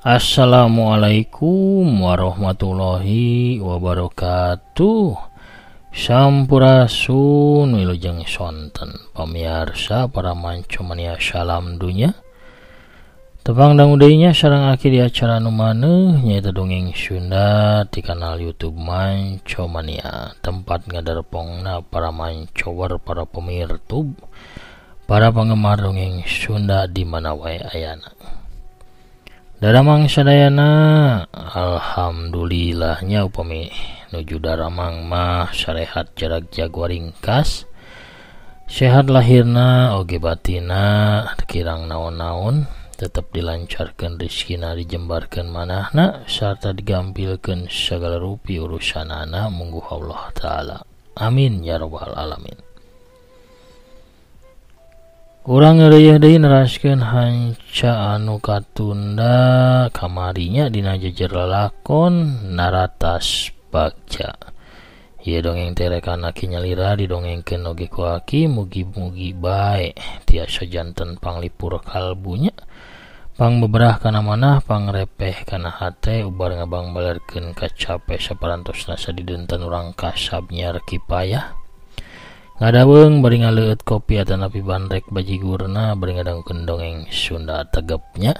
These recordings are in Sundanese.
Assalamualaikum warahmatullahi wabarakatuh. Sampurasun wilujeng sonten pamiarsa para manco mania salam dunya. Tepang dangu deui nya sareng aki di acara nu maneuh nyaeta dongeng Sunda di kanal YouTube Manco Mania, tempat ngadarpongna para mancower, para pemirtub, para penggemar dongeng Sunda di mana wae ayana. Daramang sadayana, alhamdulillahnya upami nuju daramang mah sarehat jarak jago ringkas, sehat lahirna oge batina, kirang naon-naon, tetap dilancarkan rezekina, dijembarkan manahna, serta digampilkan segala rupi urusanana mungguh Allah Ta'ala. Amin ya rabbal alamin. Urang ngeureuh deui neraskeun hanca anu katunda kamarinya dina jejer lalakon Naratas Bagja. Ieu dongeng teh rekan aki nyalira didongengkeun oge ku aki, mugi-mugi bae tiasa janten panglipur kalbunya, pangbeberah kana manah, pangrepeh kana hate, ubar ngabangbalerkeun kacape saparantosna sadidenten urang kasab nyiar kipayah. Ngadaweung bari ngaleueut kopi atanapi bandrek bajigurna bari ngadangukeun dongeng Sunda tegepnya.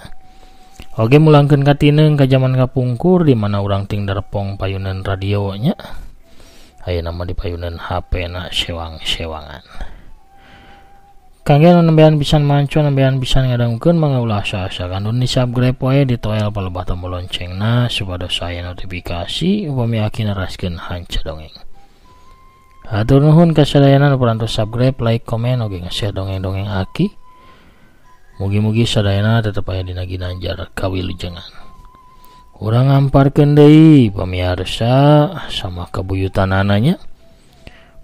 Oge mulangkeun katineung ka jaman kapungkur di mana urang ting darpong payunan radionya. Ayeuna mah di payunan HP na sewang-sewangan. Kangge anu nembean pisan manco, nembean pisan ngadangukeun mangga ulah asa-asa kandun di subscribe wae di toel palebah tombol loncengna supados aya notifikasi upami aki neraskeun hanca dongeng. Hatur nuhun kasadayana nu parantos subscribe, like, komen, oge nge-share dongeng-dongeng aki. Mugi-mugi sadayana tetep aya dina ginanjar kawilujengan. Urang ngamparkeun deui pamiarsa sama kabuyutanana nya.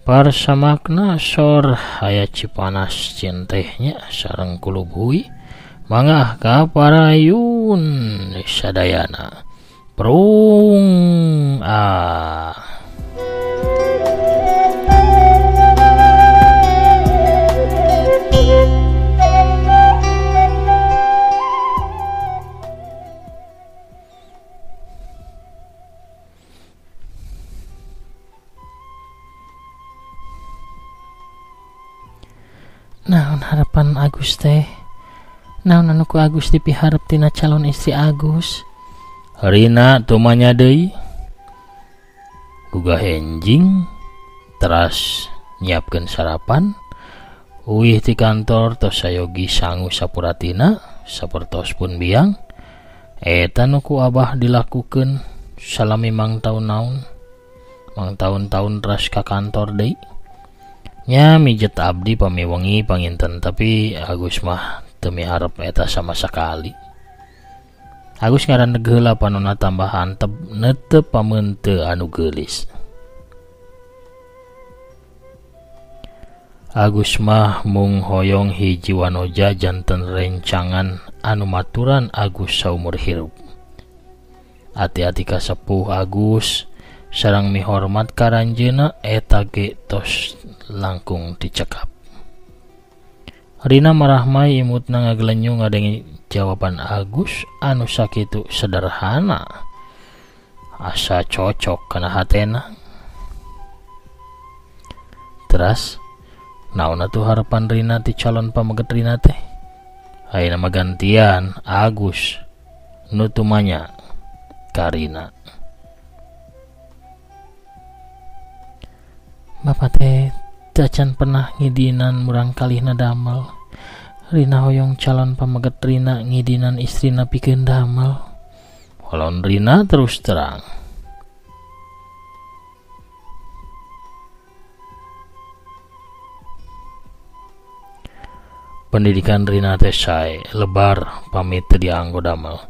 Parsamakna sor aya Cipanas cintehnya sareng kulub hui. Mangga ka parayun sadayana. Prung ah. Naon harapan Agus teh? Naon anu ku Agus dipiharep tina calon istri Agus? Rina tumanya deui. Gugah enjing teras nyiapkeun sarapan. Uih ti kantor tos sayogi sangu sapuratina sapertos pun biang. Eta nu ku abah dilakukeun salami mang taun naon. Mang taun-taun teras ka kantor deui. Nya mijet abdi pamiwengi panginten, tapi Agus mah teu miharep eta sama sakali. Agus ngaraneg heula panona tambah antep neuteup pameuteu anu geulis. Agus mah mung hoyong hiji wanoja janten rencangan anu maturan Agus saumur hirup. Ati-ati kasepuh Agus sareng mihormat ka ranjeunna eta ge tos langkung dicekap. Rina marahmai imutna ngagelenyu ngadenge jawaban Agus anu sakitu sederhana. Asa cocok kana hatena. Teras naon atuh harapan Rina ti calon pameget Rina teh? Ayeuna mah gantian Agus nu tumanya ka Rina. Bapak teh tacan pernah ngidinan murang kalihna damel. Rina hoyong calon pameget Rina ngidinan istrina pikeun damel. Holon Rina terus terang. Pendidikan Rina teh sae lebar pamit teu dianggo damel.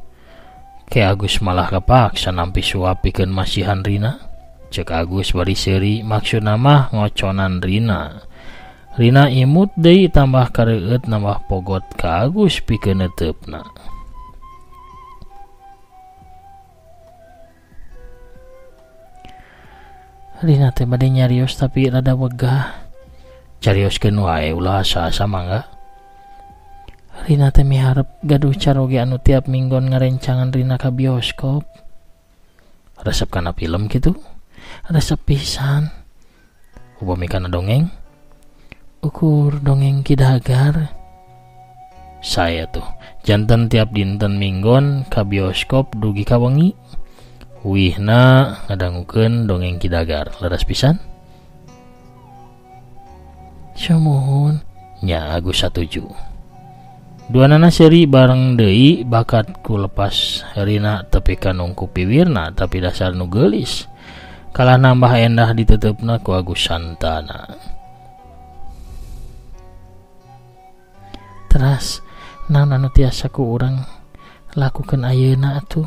Ke Agus malah kapaksa nampi suap pikeun masihan Rina. Cek Agus bari seuri maksudna mah ngoconan Rina. Rina imut deui tambah kareueut nambah pogot ka Agus pikeun neuteupna. Rina teh bade nyarios tapi rada wegah. Carioskeun wae ulah asa-asa mangga. Rina teh miharep gaduh caroge anu tiap minggon ngarencangan Rina ka bioskop. Resep kana film kitu? Resep pisan. Upami kana dongeng? Ukur dongeng Ki Dagar. Saya tuh janten tiap dinten minggon ka bioskop dugi ka wengi. Wihna ngadangukeun dongeng Ki Dagar. Leres pisan? Sumuhun. Nya Agus satuju. Duanana seuri bareng deui bakat ku lepas Rina tepi ka nungku piwirna tapi dasar nu geulis. Kalah nambah endah diteteupna ku Agus Santana. Teras naon anu tiasa ku urang lakukeun ayeuna atuh?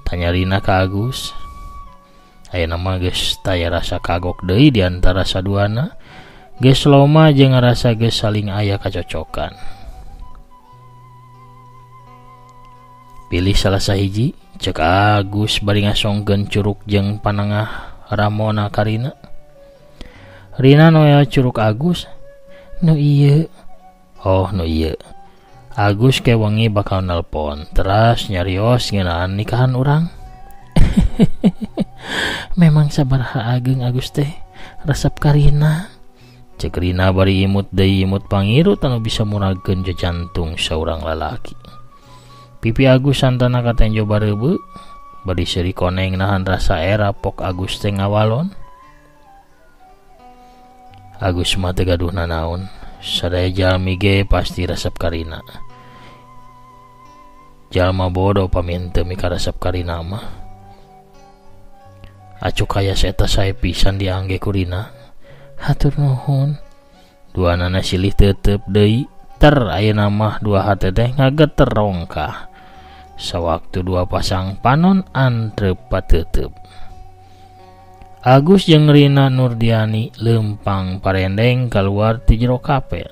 Tanya Rina ka Agus. Ayeuna mah geus taya rasa kagok deui di antara saduana. Geus loma jeung ngarasa geus saling aya kacocokan. Pilih salah sahiji, cek Agus bari ngasongkeun curug jeung panengah Ramona ka Rina. Rina noel curug Agus. Nu ieu. Oh, nu ieu. Agus ke wengi bakal nelpon, teras nyarios ngeunaan nikahan urang. Memang sabaraha ageung Agus teh resep ka Rina. Cek Rina bari imut deui imut pangiru tanu bisa muragkeun jantung saurang lalaki. Pipi Agus santana katenjo bareubeu, bari seuri koneng nahan rasa era pok Agus teh ngawalon. Agus mah teu gaduh nanaon, sadaya jalmi ge pasti resep ka Rina. Jalma bodoh paminte mikaresep ka Rina mah. Acuk aya eta sae pisan diangge ku Rina. Hatur nuhun. Duanana silih tetep deui. Ter ayeuna mah dua hate teh ngageter rongkah. Sawaktu dua pasang panon antrep patetep. Agus jeung Rina Nurdiani lempang parendeng keluar ti jero kape.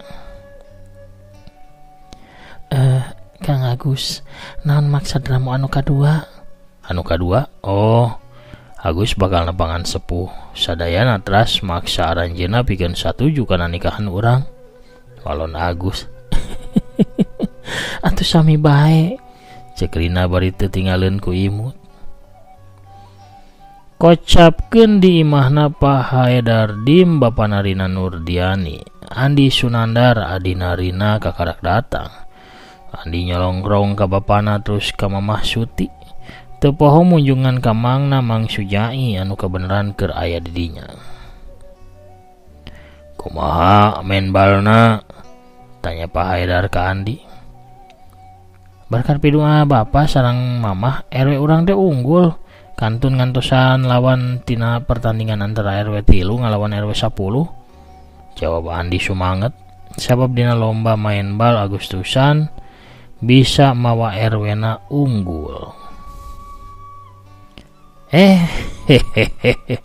Kang Agus, naon maksud ramu anu kadua? Anu kadua? Oh, Agus bakal nepangan sepuh. Sadayana teras maksa aranjeuna pikeun satuju kana nikahan urang. Walon Agus. Atuh sami bae. Cek Rina bari teu tingaleun ku imut. Kocapkeun di imahna Pak Haedardim bapana Rina Nurdiani. Andi Sunandar adina Rina kakarak datang. Andi nyolongrong ka bapana terus ka Mamah Suti. Teu poho munjungan ka Mangna Mang Sujai anu kabeneran keur aya di dinya. Kumaha main balna? Tanya Pak Haidar ka Andi. Berkat pidua bapa sareng mamah RW urang teh unggul. Kantun ngantosan lawan tina pertandingan antara RW 3 ngalawan RW 10. Jawab Andi sumanget. Sabab dina lomba main bal Agustusan bisa mawa RW na unggul. Hehehe.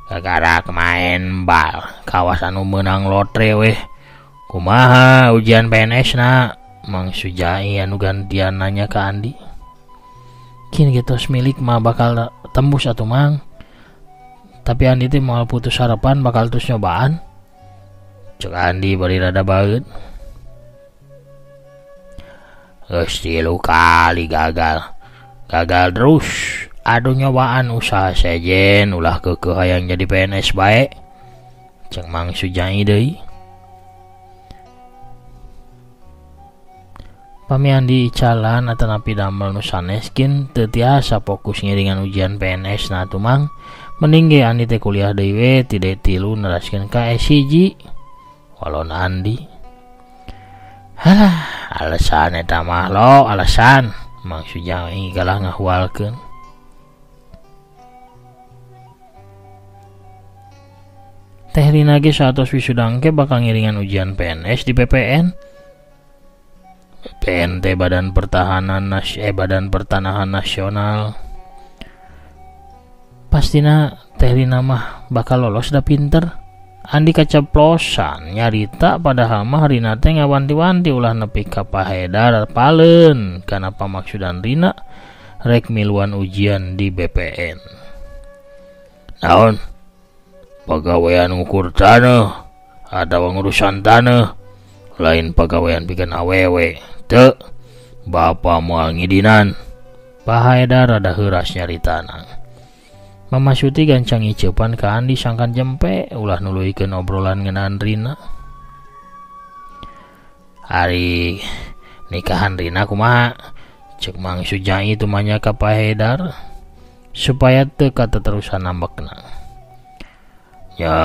Kakarak main bal kawas anu meunang lotre weh. Kumaha ujian PNS na? Mang Sujai anu gantian nanya ka Andi. Kin geus milik mah bakal tembus atuh Mang. Tapi Andi teh moal putus harapan bakal terus nyobaan. Cek Andi bari rada baeud. Geus 3 kali gagal. Gagal terus. Aduh nyobaan usaha sejen ulah keukeuh hayang jadi PNS bae. Cek Mang Sujai deui. Pami Andi icalan atanapi damel nu sanes kin teu tiasa fokus ngiringan ujian PNS na atuh Mang. Mending ge Andi teh kuliah deui we ti D3 neraskeun ka S1. Walon Andi. Halah, alasan eta mah lo, alasan. Mang Sujai kalah ngahualkeun. Teh Rina ge saatos wisuda engke bakal ngiringan ujian PNS di BPN. BPN teh Badan Pertahanan Badan Pertanahan Nasional. Pastina Teh Rina mah bakal lolos da pinter. Andi kaceplosan nyarita padahal mah Rina teh ngawanti-wanti ulah nepi ka Pahedar paleun kana pamaksudan Rina rek miluan ujian di BPN. Naon? Pagawean ngukur taneuh atawa ngurusan taneuh. Lain pagawean pikeun awewe. Teu, bapa moal ngidinan. Pak Haedar rada heuras nyaritana. Mama Suti gancang ngiceupan ka Andi sangkan jempe ulah nuluykeun obrolan ngeunaan Rina. Ari nikahan Rina kumaha? Cek Mang Sujai tumanya ka Pak Haedar supaya teu kateterusan nambekna. Ya,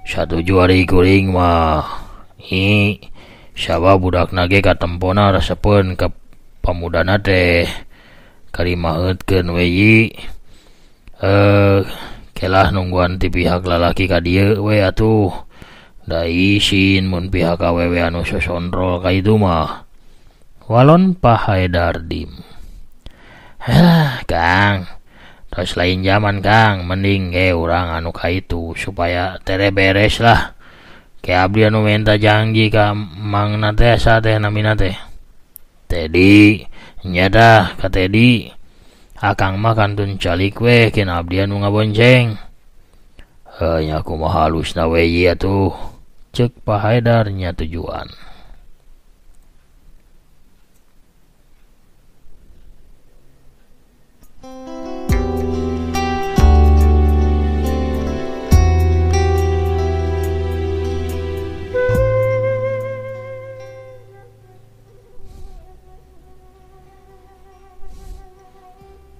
satuju ari kuring mah. Ih, sabab budakna ge katempona resepeun ka pamudana teh. Karimaheutkeun we yi. Kelah nungguan ti pihak lalaki ka dieu we atuh. Da isin mun pihak awewe anu sosondrol ka itu mah. Walon Pak Haedar dim. Hah, Kang. Tos lain zaman Kang, mending ge urang anu ka itu supaya tere beres lah. Ke abdi anu minta janji ka mangna teh sa teh namina teh. Tedi, nya dah ka Tedi. Akang mah kantun calik we kin abdi anu ngabonceng. Heuh nya kumaha halusna we ieu atuh. Ceuk Pak Haedar nya tujuan.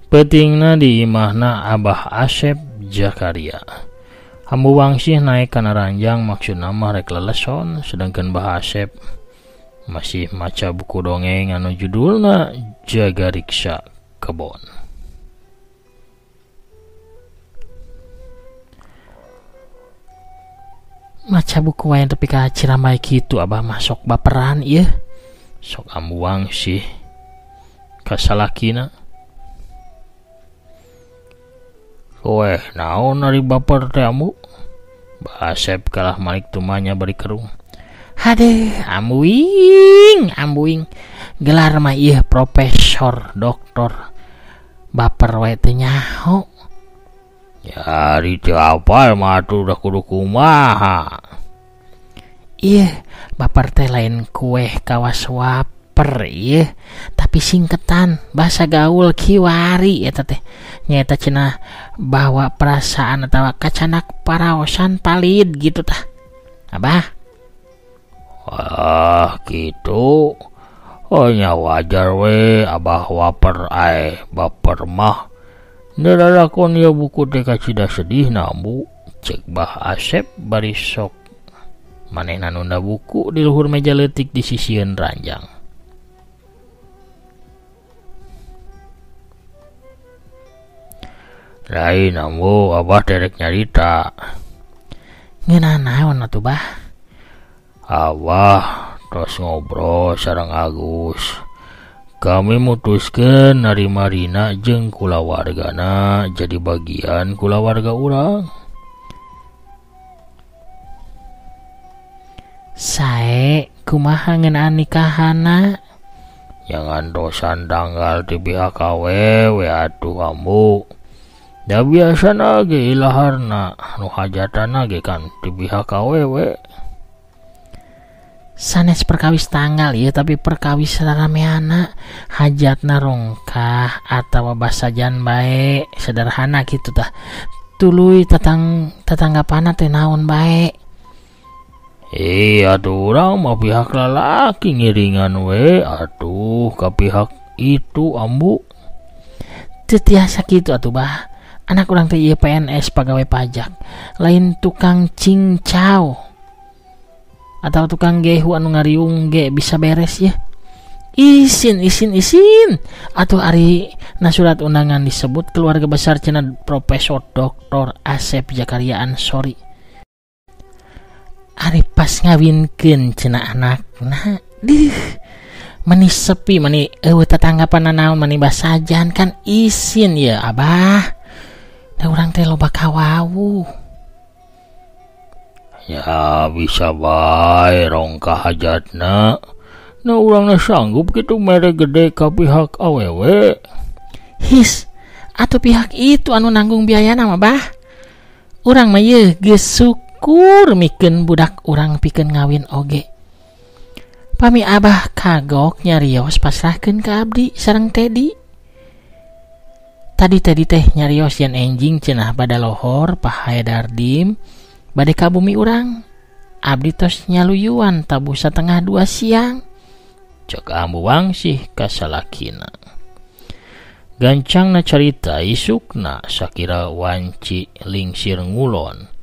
Peutingna di imahna Abah Asep Jakaria. Ambu Wangsih naik kana ranjang maksudna mah rek leleson, sedangkan Bah Asep masih maca buku dongeng anu judulna Jaga Riksa Kebon. Maca buku wae tepi ka ciramai kitu Abah mah sok baperan ieu. Sok Ambu Wangsih ka salakina. Weh, naon ari baper teh ambu? Bah Asep kalah malik tumanya bari kerung. Hadeh, ambuing, ambuing. Gelar mah ieu profesor, doktor. Baper wae teh nyaho. Ya ari teu apal mah atuh udah kudu kumaha. Ieu baper teh lain kueh kawas waper ieu, tapi singketan bahasa gaul kiwari eta teh. Nyaeta cenah bawa perasaan atawa kacanak paraosan palid gitu tah. Abah. Wah, gitu. Oh nya wajar we abah waper ae, baper mah. Nelalakon ieu buku teh kacida sedih na ambu. Cek Bah Asep bari sok manehna nunda buku di luhur meja leutik di sisieun ranjang. Lain ambu, abah terek nyarita. Ngeunah naon atuh bah? Abah tos ngobrol sareng Agus. Kami mutuskeun narima Rina jeung kulawargana jadi bagian kulawarga urang. Sae kumaha ngeunaan nikahana? Yang ngantosan tanggal ti pihak awewe atuh ambu. Da biasana ge ilaharna nu hajatana ge kan ti pihak awewe. Sanes perkawis tanggal ieu tapi perkawis rarameana hajatna rongkah atawa basajan bae sederhana kitu tah. Tuluy tetanggapanna teh naon bae. Atuh urang mah pihak lalaki ngiringan we atuh ka pihak itu ambu. Teu tiasa kitu atuh bah. Anak urang teh ieu PNS pagawe pajak, lain tukang cincau atau tukang gehu anu ngariung ge bisa beres ya. Isin isin isin atuh ari na surat undangan disebut keluarga besar cenah Profesor Dr. Asep Jakaria Ansori. Ari pas ngawinkeun cenah anakna, dih meni sepi meni eueuh tetanggapan naon meni basajan kan isin ya abah. Da urang teh loba kawawu. Ya bisa bae rongkah hajatna. Na urangna sanggup kitu mere gede ka pihak awewe. His, atuh pihak itu anu nanggung biayana mah bah. Urang mah yeuh geus syukur mikeun budak urang pikeun ngawin oge. Pami Abah kagok nyarios pasrahkeun ka abdi sareng Teddy. Tadi Teddy teh nyarios yen enjing cenah bada lohor Pak Haedardim bade ka bumi urang. Abdi tos nyaluyuan tabuh 1:30 siang. Cek Ambu Wangsih ka salakina. Gancangna carita isukna sakira wanci lingsir ngulon.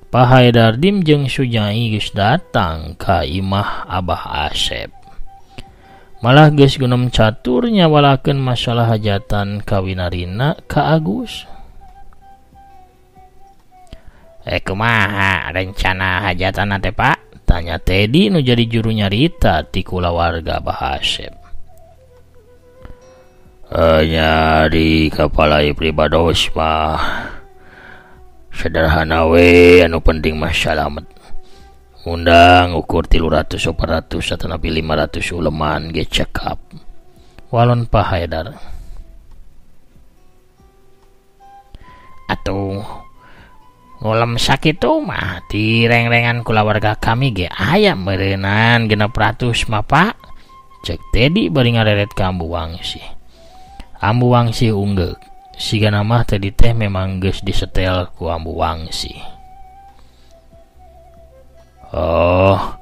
Pak Haedardim jeung Sujai geus datang ka imah Abah Asep. Malah geus gunem catur nyawalakeun masalah hajatan kawinarina ka Agus. Kumaha rencana hajatan teh Pak? Tanya Teddy nu jadi juru nyarita ti kulawarga Abah Asep. Nyari kapalai pribados mah sederhana we, anu penting mah salamet. Undang ukur 300 400 atanapi 500 uleman ge cekap. Walon Pak Haedar. Atuh ngulem sakitu mah ti reng-rengan kulawarga kami ge aya meureunan 600 mah Pak. Cek Teddy bari ngareret ka Ambu Wangsih. Ambu Wangsih unggeuk. Sigana mah Teddy teh memang geus disetel ku Ambu Wangsih. Oh,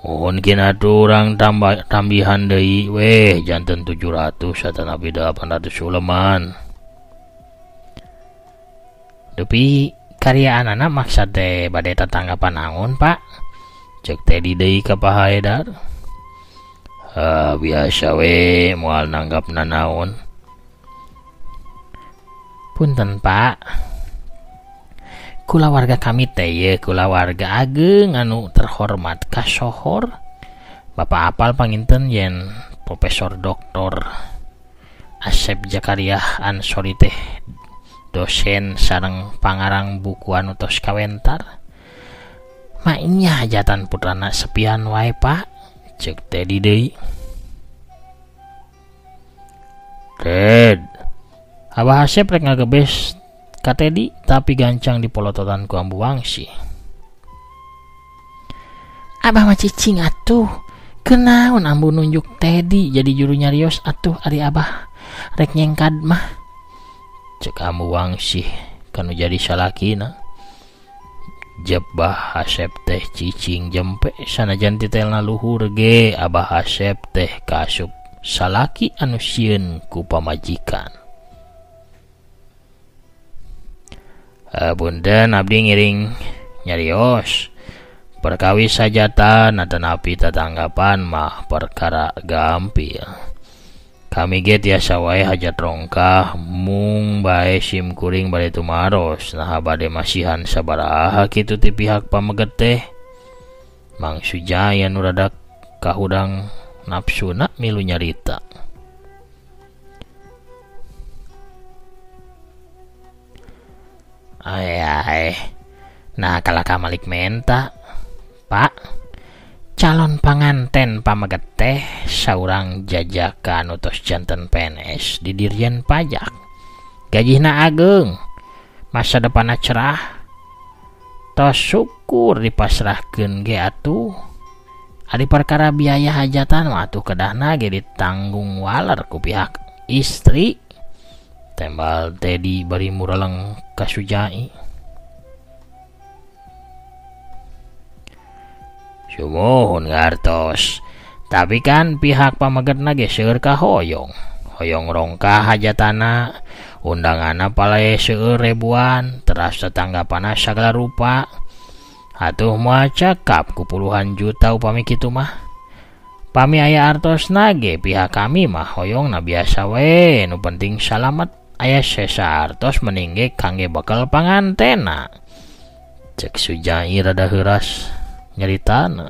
mohon kina urang tambihan deui weh janten 700 atanapi 800 uleman. Dupi karyaanana maksa teh bade tatanggapan naon Pak? Cek Teddy deui ka Pak Haedar. Biasa we moal nanggap nanaon. Punten Pak, kulawarga kami teh ye kulawarga ageng anu terhormat kasohor. Bapak apal panginten yen Profesor Doktor Asep Zakaria Ansori teh dosen sareng pangarang buku anu tos kawentar. Mainya hajatan putrana sepian wae Pak, cek Teddy deui. Ted, Abah Asep rek ngagebes ka Teddy tapi gancang dipolototan ku Ambu Wangsih. Abah mah cicing atuh, kenaon Ambu nunjuk Teddy jadi juru nyarios atuh ari Abah rek nyengkad mah. Cek Ambu Wangsih kanu jadi salakina. Jebah Asep teh cicing jempe sanajan titelna luhur ge Abah Asep teh kasup salaki anu sieun ku pamajikan. Punten abdi ngiring nyarios perkawis hajatan atanapi tatanggapan mah perkara gampil. Kami ge tiasa wae hajat rongkah mung bae sim kuring bade tumaros naha bade masihan sabaraha kitu ti pihak pameget teh. Mang Sujaya nu rada kahudang nafsuna milu nyarita. Ay, nah kalaka malik menta Pak, calon panganten pameget teh saurang jajakan utos janten PNS di Dirjen Pajak. Gajihna ageng, masa depanna cerah. Tos syukur dipasrahkeun ge atuh. Ari perkara biaya hajatan mah atuh kedahna ge ditanggung waler ku pihak istri. Tembal Teddy bari mureleng ka Sujai. Sumuhun ngartos, tapi kan pihak pamegetna ge seueur kahoyong. Hoyong rongkah hajatana, undanganna palai seueur ribuan, teras tetanggapanna sagala rupa. Atuh moal cakap ku puluhan juta upami kitu mah. Pami aya artosna ge pihak kami mah hoyongna biasa we, nu penting salamet. Aya sesa artos mending ge kangge bekal pangantena. Cek Sujai rada heuras nyaritana.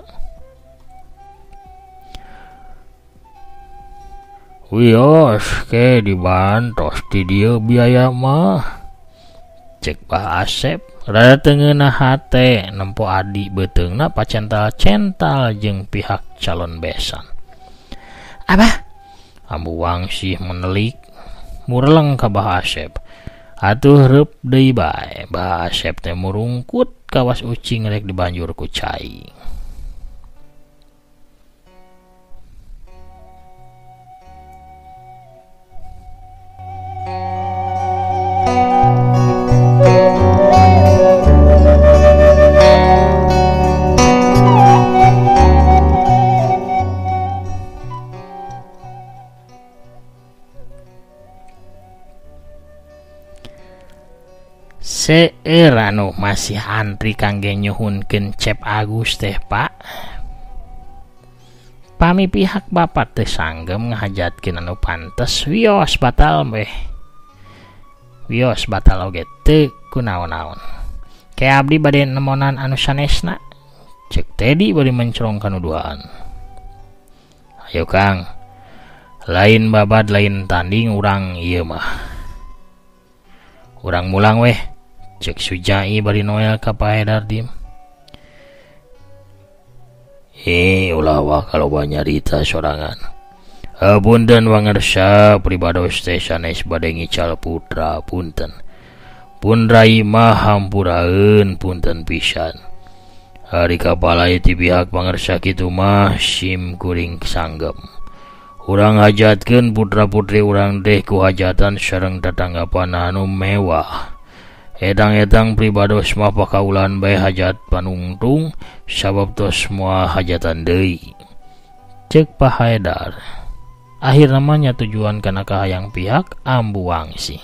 Wios ke dibantos di dieu biaya mah. Cek Bah Asep rada teu ngeunah hate nempo adi beuteungna pacental-cental jeung pihak calon besan. Abah, Ambu Wangsih menelik mureleng ka Bah Asep. Atuh reup deui bae. Bah Asep teh murungkut kawas ucing rek dibanjur ku cai. Seueur anu masih antri kangge nyuhunkeun Cep Agus teh Pak. Pami pihak bapak teh sanggem ngahajatkeun anu pantes wios batal weh. Wios batal oge teu kunaon-naon. Ke abdi bade nemonan anu sanesna. Cek Tedi bari mencrong kanu duaan. Ayo Kang. Lain babad lain tanding urang ieu mah. Urang mulang weh. Cek Sujai bari Noel ka Pak Haedardim. Ulah wah kalau nyarita sorangan. Punten wangersa pribados teh sanes bade ngical putra punten. Pun rai mah hampuraeun punten pisan. Ari kapalai ti pihak pangersa kitu mah sim kuring sanggem. Urang hajatkeun putra-putri urang teh ku hajatan sareng tatanggapan anu mewah. Etang-etang pribados mah pakaulan bae hajat panungtung sabab tos moal hajatan deui. Cek Pak Haedar. Akhir namanya tujuan kana kahayang pihak Ambu Wangsi.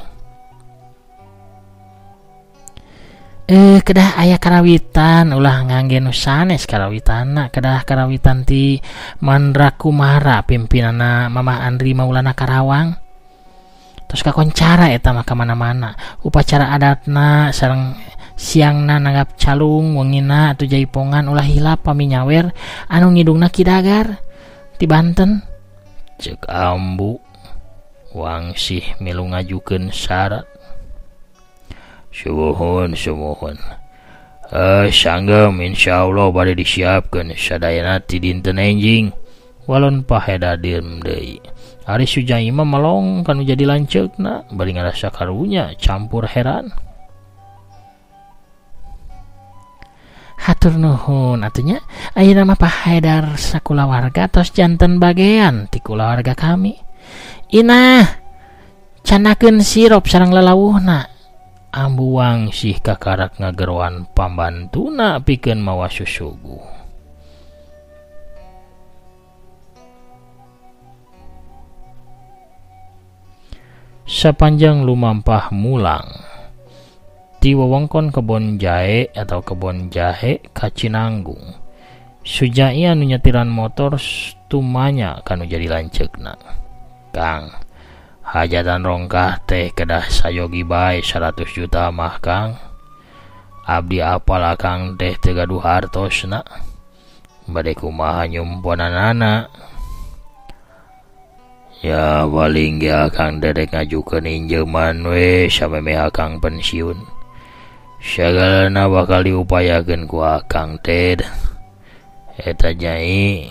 Kedah aya karawitan ulah ngangge nu sanes karawitanna kedah karawitan ti Mandra Kumara pimpinanna Mamah Andri Maulana Karawang. Terus kakoncara eta mah ka mana-mana upacara adatna sareng siangna nanggap calung wengina atuh jaipongan ulah hilap pami nyawer anu ngidungna Ki Dagar ti Banten. Cek Ambu Wangsih milu ngajukeun syarat. Sumuhun sumuhun. Sanggem insyaallah bade disiapkeun sadayana ti dinten enjing. Walon Pak Haedardim deui. Ari Sujai mah melong kanu jadi lanceukna bari ngarasa karunya campur heran. Hatur nuhun atunya ayeuna mah Pak Haedar sakulawarga tos janten bagean ti kulawarga kami. Inah canakeun sirup sareng lalawuhna. Ambu Wangsih kakarak ngageroan pambantuna pikeun mawa susuguh. Sapanjang lumampah mulang ti wewengkon kebon jahe atau kebon jahe ka Cinanggung. Sujai anu nyetiran motor tumanya kanu jadi lanceukna. Kang, hajatan rongkah teh kedah sayogi bae 100 juta mah Kang. Abdi apal akang teh teu gaduh hartosna. Bade kumaha nyumponanana. Ya paling ge akang dedek ngajukeun injeuman we samemeh akang pensiun. Sagalana bakal diupayakeun ku akang teh. Eta nyai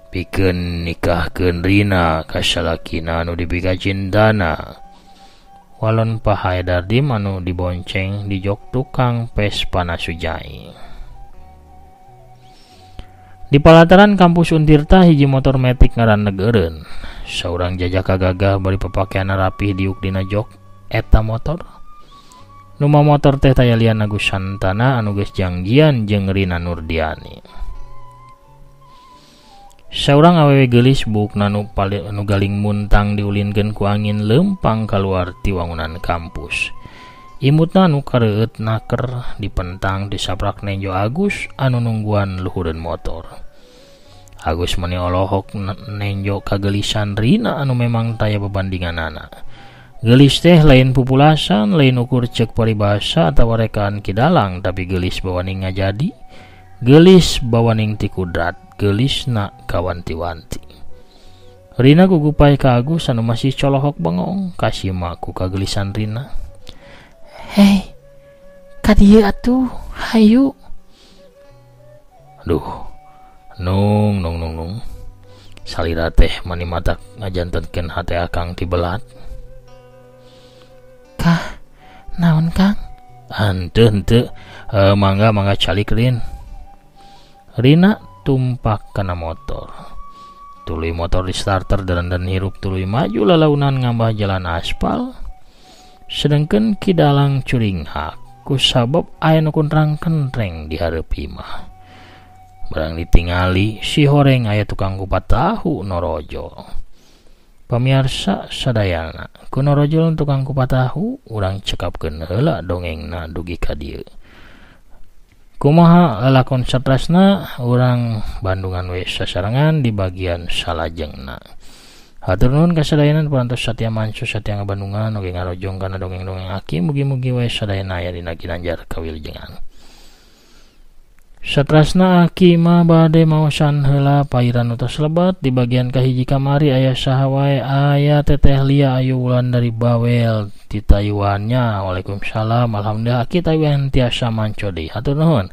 pikeun nikahkeun Rina ka salakina anu dipikacintana. Walon Pak Haedardim anu dibonceng di jok tukang Vespana Sujai. Di palataran kampus Untirta hiji motor metik ngaran negeureun. Saurang jajaka gagah bari papakean rapih diuk dina jok eta motor. Nu motor teh taya lian Agus Santana anu geus jangjian jeung Rina Nurdiani. Saurang awewe geulis buukna nu galing muntang diulinkeun ku angin leumpang kaluar ti wangunan kampus. Imutna anu kareueut naker dipentang disaprak nenjo Agus anu nungguan luhureun motor. Agus meni olohok nenjo kagelisan Rina anu memang taya bebandinganana. Geulis teh lain pupulasan, lain ukur cek paribasa atawa rekaan kidalang, tapi geulis bawaning ngajadi, geulis bawaning ti kudrat, geulisna kawanti-wanti. Rina gugupai ka Agus anu masih colohok bengong, kasima ku kagelisan Rina. Hei, ka dieu atuh, hayu. Aduh, nung nung nung nung. Salira teh mani matak ngajantenkeun hate akang tibelat. Kah, naon Kang? Henteu henteu, mangga mangga calik Rin. Rina tumpak kana motor. Tuluy motor di starter dan hirup tuluy maju lalaunan ngambah jalan aspal. Sedangkan Ki Dalang curinghak ku sabab aya nu kuntrang-kentreng di hareup imah. Barang ditingali si horeng aya tukang kupat tahu norojo. Pamiarsa sadayana kuno rojol tukang kupat tahu urang cekapkeun heula dongengna dugi ka dieu. Kumaha lalakon satrasna urang Bandungan we sasarengan di bagian salajengna. Hatur nuhun ka sadayana parantos satya manco satya ngabandungan oge ngarojong kana dongeng-dongeng aki mugi-mugi we sadayana aya dina ginanjar kawilujengan. Satrasna aki mah bade maosan heula pairan utos lebat di bagian kahiji kamari aya saha wae aya Teteh Lia Ayu Wulan dari Bawel di Taiwannya. Waalaikumsalam. Alhamdulillah aki Taiwan tiasa manco deui. Hatur nuhun.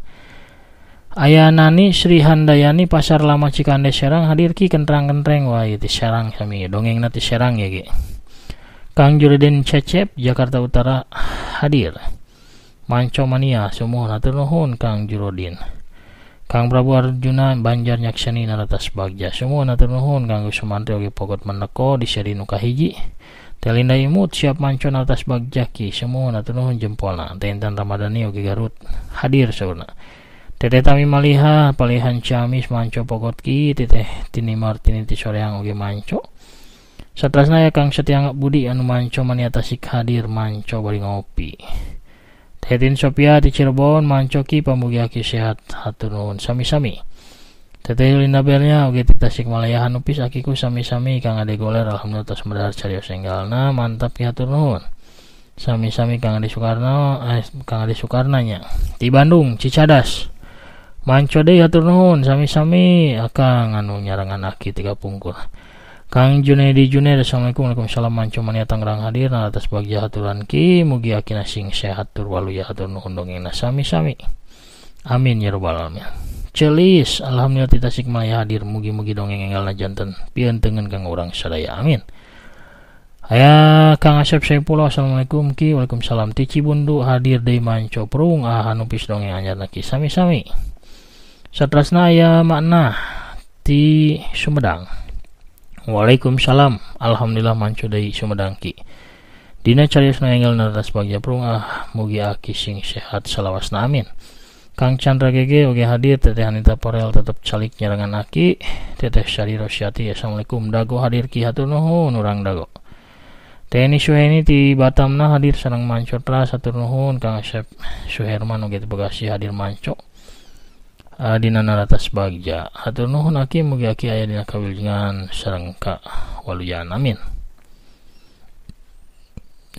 Aya Nani Sri Handayani Pasar Lama Cikande Serang hadir ki kentrang-kentreng wae ti Serang sami dongengna ti Serang ya ki. Kang Juridin Cecep Jakarta Utara hadir. Manco mania sumuhun hatur nuhun Kang Jurodin. Kang Prabu Arjuna Banjar nyakseni naratas bagja sumuhun hatur nuhun Kang Sumantri oge Pogot Meneko di seri nu kahiji. Telinda Imut siap manco naratas bagja ki sumuhun hatur nuhun jempolna. Teh Intan Ramadhani oge Garut hadir saurna. Teteh Tami Maliha Palihan Ciamis manco Pogot ki Teteh Tini Martini ti Soreang oge manco. Satrasna ya Kang Setia Budi anu manco mania Tasik hadir manco bari ngopi. Tetin Sophia di Cirebon mancoki pamugi aki sehat hatur nuhun sami-sami. Teteh Linda Belnya oge ti Tasikmalaya Hanupis akiku sami-sami Kang Ade Goler alhamdulillah tos medar carios enggalna mantap ki hatur nuhun. Sami-sami Kang Ade Soekarno Kang Ade Soekarnanya di Bandung Cicadas. Manco deui hatur nuhun sami-sami akang anu nyarangan aki tiga pungkur. Kang Junedi Juned assalamualaikum waalaikumsalam manco mania Tangerang hadir nah atas bagja haturan ki mugi akina sing sehat tur waluya hatur nuhun dongengna sami-sami. Amin ya rabbal alamin. Celis alhamdulillah ti Tasikmalaya hadir mugi-mugi dongeng enggalna janten pientengeun kang urang sadaya amin. Aya Kang Asep Saipullah assalamualaikum ki waalaikumsalam ti Cibundu hadir deui manco prung ah hanupis dongeng anyarna ki sami-sami. Satrasna aya makna ti Sumedang. Waalaikumsalam. Alhamdulillah manco deui Sumedang ki. Dina carios nu enggal naratas bagja prung ah mugi aki sing sehat salawasna amin. Kang Chandra GG oge hadir Teteh Anita Porel tetep calik nyarengan aki Teteh Syari Rosyati assalamualaikum dago hadir ki hatur nuhun urang dago. Teni Suheni ti Batamna hadir sareng manco tras hatur nuhun Kang Asep Suherman oge ti Bekasi hadir manco. Dina naratas bagja hatur nuhun aki mugi aki aya dina kawilujengan sareng ka waluyan amin.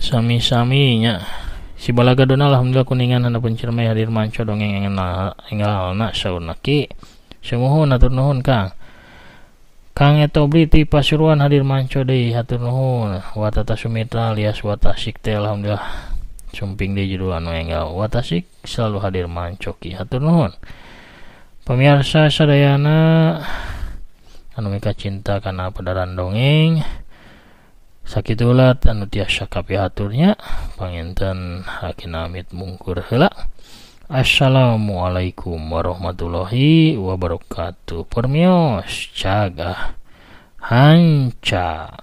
Sami-sami nya si Balaga Dona alhamdulillah kuningan handapeun Ciremai hadir manco dongeng enggalna saurna ki sumuhun hatur nuhun Kang. Kang Etobri ti Pasuruan hadir manco deui hatur nuhun. Watata Sumitra alias Watasik teh alhamdulillah sumping deui judul anu enggal Watasik selalu hadir manco ki hatur nuhun. Pemirsa sadayana anu mika cinta kana pedaran dongeng sakitu ulat anu tiasa kapihaturnya panginten hakina amit mungkur heula. Assalamualaikum warahmatullahi wabarakatuh. Permios cagah hanca.